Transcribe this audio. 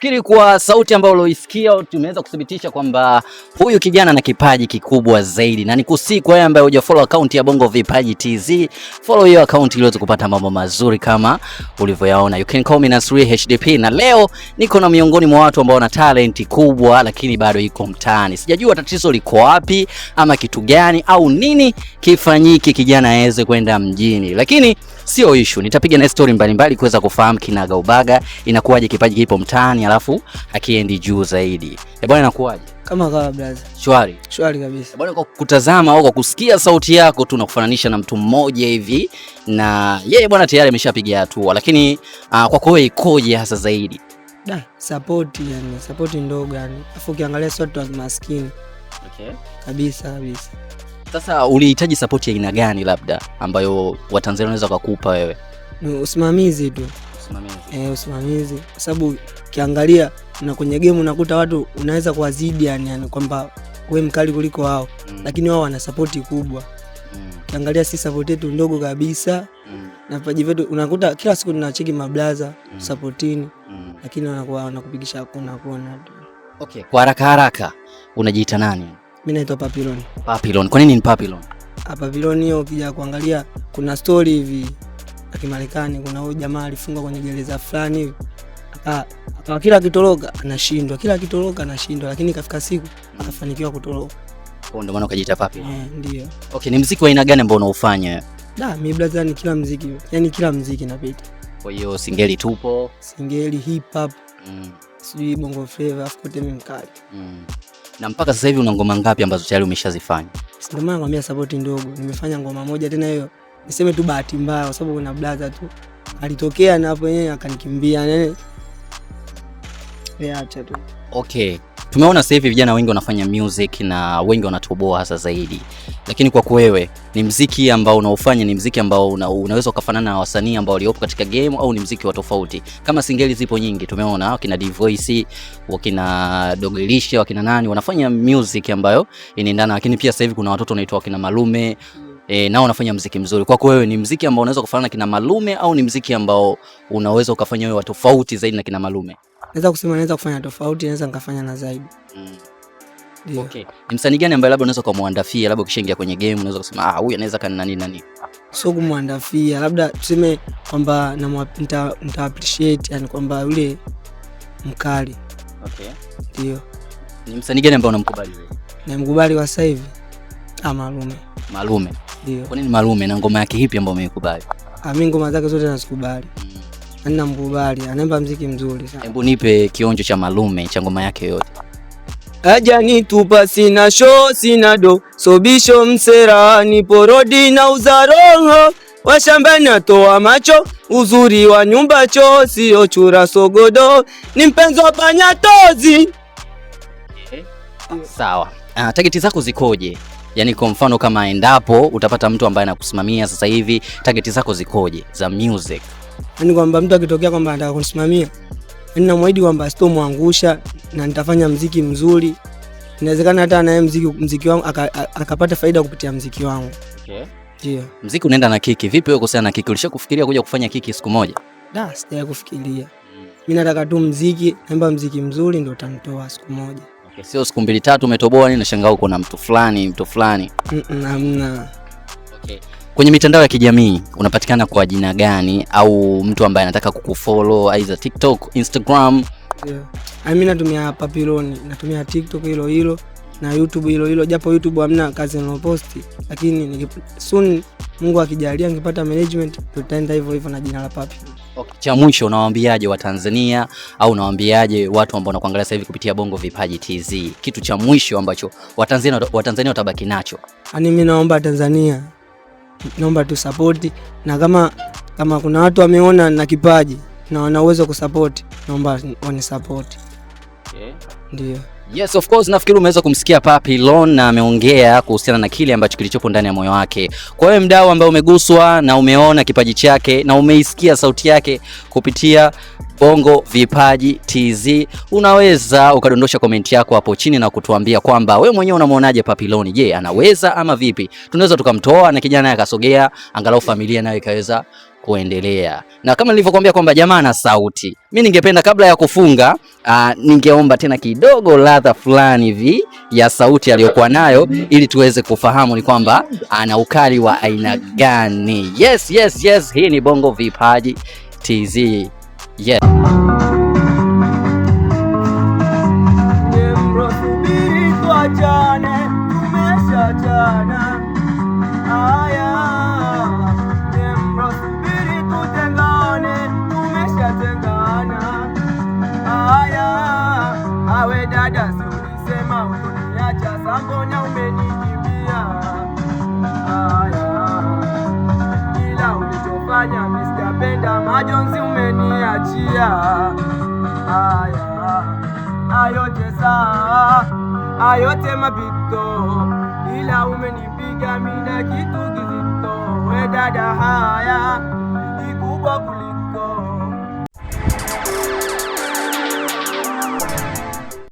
Nafikiri kwa sauti ambayo ulioisikia tumeweza kuthibitisha kwamba huyu kijana ana kipaji kikubwa zaidi, na nikusihi kwa wewe ambaye hujafollow account ya Bongo Vipaji TZ, follow hiyo account ili uweze kupata mambo mazuri kama ulivyoyaona. You can call me Nasri HDP, na leo niko na miongoni mwa watu ambao wana talent kubwa, lakini bado iko mtaani. Sijajua tatizo liko wapi ama kitu gani au nini kifanyike kijana aweze kwenda mjini, lakini sio issue. Nitapiga na story mbalimbali kuweza kufahamu kinaga ubaga inakuwaje, kipaji kipo mtaani alafu akiendi juu zaidi. Eh bwana, inakuwaje? Kama kawa brother. Shwari. Shwari kabisa. Bwana, kwa kutazama au kwa kusikia sauti yako tu nakufananisha na mtu mmoja hivi, na yeye bwana tayari ameshapiga hatua, lakini kwako wewe ikoje hasa zaidi? Da, support yani, support ndogo yani. Afu ukiangalia sote watu maskini. Okay. Kabisa kabisa. Sasa ulihitaji support ya aina gani labda ambayo Watanzania wanaweza kukupa wewe? Ni usimamizi tu. Usimamizi. Usimamizi. Kwa sababu ukiangalia na kwenye game unakuta watu unaweza kuwazidi yani kwamba wewe mkali kuliko wao, lakini wao wana support kubwa. Ukiangalia si support yetu ndogo kabisa. Na vipaji vyetu unakuta kila siku tunacheki mablaza supportini, lakini wanakuwa wanakupigisha kona kona tu. Okay, kwa haraka haraka unajiita nani? Mimi naitwa Papillon. Papillon. Kwa nini ni Papillon? Papillon hiyo ukija kuangalia kuna story hivi ya Kimarekani, kuna huyu jamaa alifungwa kwenye gereza fulani hivi. Aka kila akitoroka anashindwa, kila akitoroka anashindwa, lakini kafika siku akafanikiwa kutoroka. Kwa ndio maana ukajiita Papillon. Ndio. Okay, ni muziki wa aina gani ambao unaufanya? Da, mimi brother ni kila muziki, yani kila muziki napita. Kwa hiyo singeli tupo, singeli, hip hop, sijui bongo flava, afu kote mimi mkali. Na mpaka sasa hivi una ngoma ngapi ambazo tayari umeshazifanya? Ndio maana nakwambia support ndogo. Nimefanya ngoma moja tena hiyo. Niseme tu bahati mbaya kwa sababu kuna brother tu alitokea na hapo yenyewe akanikimbia nene. Acha tu. Okay. Tumeona sasa hivi vijana wengi wanafanya music na wengi wanatoboa hasa zaidi. Lakini kwa wewe ni mziki ambao unaofanya ni mziki ambao unaweza ukafanana na wasanii ambao waliopo katika game au ni mziki wa tofauti? Kama singeli zipo nyingi, tumeona wakina D-Voice, wakina Dogilisha, wakina nani wanafanya music ambayo inaendana, lakini pia sasa hivi kuna watoto wanaitwa wakina Malume, nao wanafanya mziki mzuri. Kwako wewe ni mziki ambao unaweza kufanana kina Malume au ni mziki ambao unaweza ukafanya wewe wa tofauti zaidi na kina Malume? Naweza kusema naweza kufanya tofauti, naweza nikafanya na zaidi. Okay. Ni msanii gani ambaye labda unaweza kumwandafia, labda ukishaingia kwenye game unaweza kusema ah, huyu anaweza kana nani nani? Sio kumwandafia, labda tuseme kwamba nita appreciate yani kwamba yule mkali. Okay. Ndio. Ni msanii gani ambaye unamkubali wewe? Namkubali kwa sasa hivi? Malume. Malume. Ndio. Kwa nini Malume na ngoma yake ipi ambayo umeikubali? Mimi ngoma zake zote nazikubali. Namkubali, anaimba muziki mzuri sana. Hebu nipe kionjo cha Malume cha ngoma yake yote. Aja nitupa sina show sina do sobisho msera niporodi na uzaroho washambani atoa macho uzuri wa nyumba cho sio chura sogodo ni mpenzi wa panyatozi. Okay. Sawa. Target zako zikoje? Yaani kwa mfano kama endapo utapata mtu ambaye anakusimamia sasa hivi, target zako zikoje za music? Yaani kwamba mtu akitokea kwamba anataka kunisimamia, yaani namwahidi kwamba sitomwangusha na nitafanya muziki mzuri. Inawezekana hata naye muziki wangu akapata faida kupitia muziki wangu. Okay. Ndio. Muziki unaenda na kiki. Vipi wewe kuhusiana na kiki? Ulishakufikiria kuja kufanya kiki siku moja? Da, sijawahi kufikiria. Mimi nataka tu muziki, naimba muziki mzuri ndio utanitoa siku moja. Okay, sio siku mbili tatu umetoboa nini nashangaa uko na mtu fulani, mtu fulani. Hamna. Okay. Kwenye mitandao ya kijamii unapatikana kwa jina gani au mtu ambaye anataka kukufollow aidha TikTok, Instagram? Yeah. Mimi natumia Papillon, natumia TikTok hilo hilo na YouTube hilo hilo, japo YouTube hamna kazi ninayoposti, lakini soon Mungu akijalia nikipata management tutaenda hivyo hivyo na jina la Papillon. Okay. Cha mwisho unawaambiaje wa Tanzania au unawaambiaje watu ambao wanakuangalia sasa hivi kupitia Bongo Vipaji TZ? Kitu cha mwisho ambacho Watanzania watabaki nacho. Yaani mimi naomba Tanzania, naomba tu support, na kama kuna watu wameona na kipaji na wana uwezo kusupport, naomba wanisupport. Okay. Ndio. Yes, of course, nafikiri umeweza kumsikia Papillon na ameongea kuhusiana na kile ambacho kilichopo ndani ya moyo wake. Kwa hiyo mdau ambaye umeguswa na umeona kipaji chake na umeisikia sauti yake kupitia Bongo Vipaji TZ, unaweza ukadondosha komenti yako hapo chini na kutuambia kwamba wewe mwenyewe unamuonaje Papillon. Je, anaweza ama vipi? Tunaweza tukamtoa na kijana akasogea, angalau familia nayo ikaweza kuendelea. Na kama nilivyokuambia kwamba jamaa na sauti, mi ningependa kabla ya kufunga, ningeomba tena kidogo ladha fulani hivi ya sauti aliyokuwa nayo ili tuweze kufahamu ni kwamba ana ukali wa aina gani. Yes, yes, yes, hii ni Bongo Vipaji TZ. Yes. Subiri tuachane, tumeshachana. Aya, subiri tutengane, tumeshatengana. Aya, awe dada, si ulisema utoniacha, sambona umenikimbia? Aya, ila ulichofanya mimi sijapenda, majonzi umeniachia. Aya, ayote saa ayote mapito, ila umenipiga mina kitu kizito. We dada, haya ikubwa kuliko